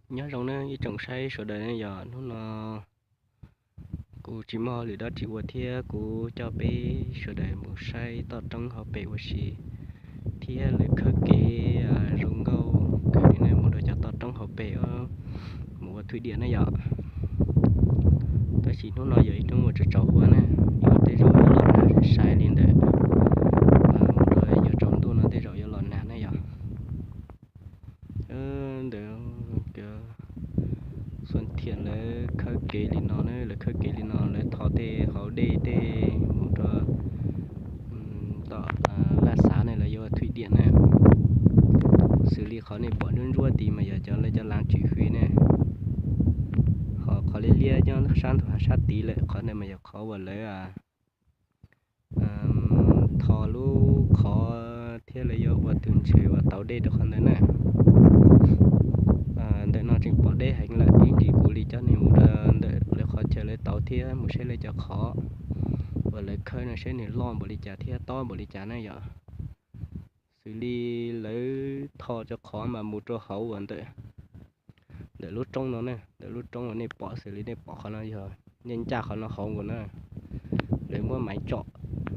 Nyob zoo nawb ib tsoom saib sawv daws ne yom, hnub no kuv tsis muaj hauj lwm dab tsi ua thiab kuv coj peb sawv daws mus saib toj roob hauv pes ua si, thiab lawv khawb kev zoo nkauj kawg li ne, mus rau cov toj roob hauv pes mus ua thwj diam ne yom. Tab sis hnub no yog ib hnub uas tsaus tsaus huab na, yuav tej zaum yuav los nag sai li ntawd, mus rau yuav tsaus ntuj no tej zaum yuav los nag ne yom. Ntawd cov xuas thiam lawv khawb kev li no na, lawv khawb kev li no lawv tho tej hauv dej tej mus rau tom laj xav ne lawv yuav thwj diam na. Xws li qhov nej pom ntsuab ntsuab tid mas yog cov lawv cov laav tswm hwm ne, ho qhov liab liab nyob sab ntug sab tid lawm qhov ntawd mas yog qhov uas lawv tho lub qhov thiab lawv yuav ua tus ntshav uas tauv dej rau qhov ntawd na. Ntawm no tseem pom deb heev lawm, ib ntsis kuv li coj nej mus rau ntawm lawv qhov chaw lawv tauv thiab mus saib lawv cov qhov uas lawv khawb no saib nws loj npaum li cas thiab tob npaum li cas na yom. Xws li lawv tho cov qhov mas mus rau hauv uas ntawm, ntawm lub roob no na, ntawm lub roob uas nej pom, xws li nej pom qhov no yog ncej ncaj qhov no hauv nkaus na. Lawv muab maiv tsom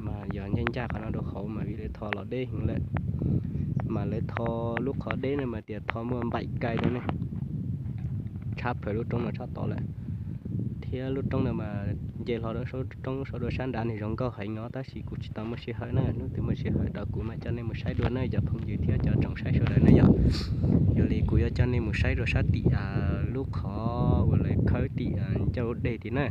mas yog ncej ncaj qhov no rau hauv mas vim lawv tho los deb heev lawm. Mas lawv tho lub qhov deb no mas tias tho muaj npaim kai rau ne, tshab plaws lub roob no tshab tod lawm. Thiab lub roob no mas nce hlo rau roob sab nraud nws zoo nkauj heev no, tab sis kuv tsis tau muaj sij hawm na, hnub twg muaj sij hawm rau kuv mam coj nej mus saib dua na cov phooj ywg thiab cov tsoom saib sawv daws na yom. Yog li kuv yuav coj nej mus saib rau sab tim lub qhov uas lawv khawb tim ncauj dej tid na.